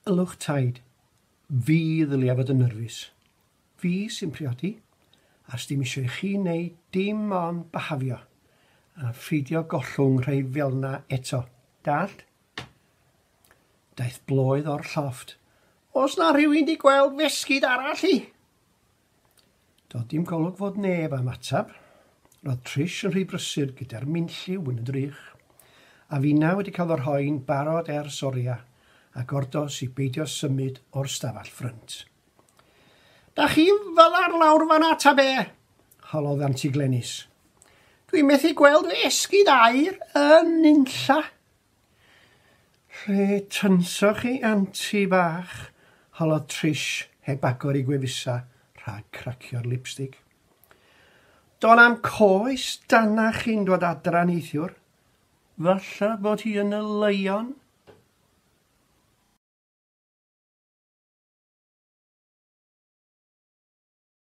Ylwch taid, fi ddylia fod yn nyrfus. Fi sy'n priodi, a sdim isio i chi wneud dim ond byhafio, a pheidio gollwng rhei fel'na eto, dallt? Daeth bloedd o'r llofft. Oes 'na rhywun 'di gweld f'esgid arall i? Doedd dim golwg fod neb am ateb. Roedd Trish yn rhy brysur gyda'r minlliw yn y drych. A finna wedi cael fy rhoi'n barod ers oria, a gordos i beidio symud o'r stafell ffrynt. Da chi'n fyddar lawr fan'na ta be? holodd Anti Glenys. Dwi'n methu gweld fy esgid aur yn nunlla. Lle tynsoch chi, Anti bach? holodd Trish heb agor ei gwefusa rhag cracio'r lipstig. Do'n am coes danach chi'n dod adra neithiwr. Falla bod hi yn y Lion?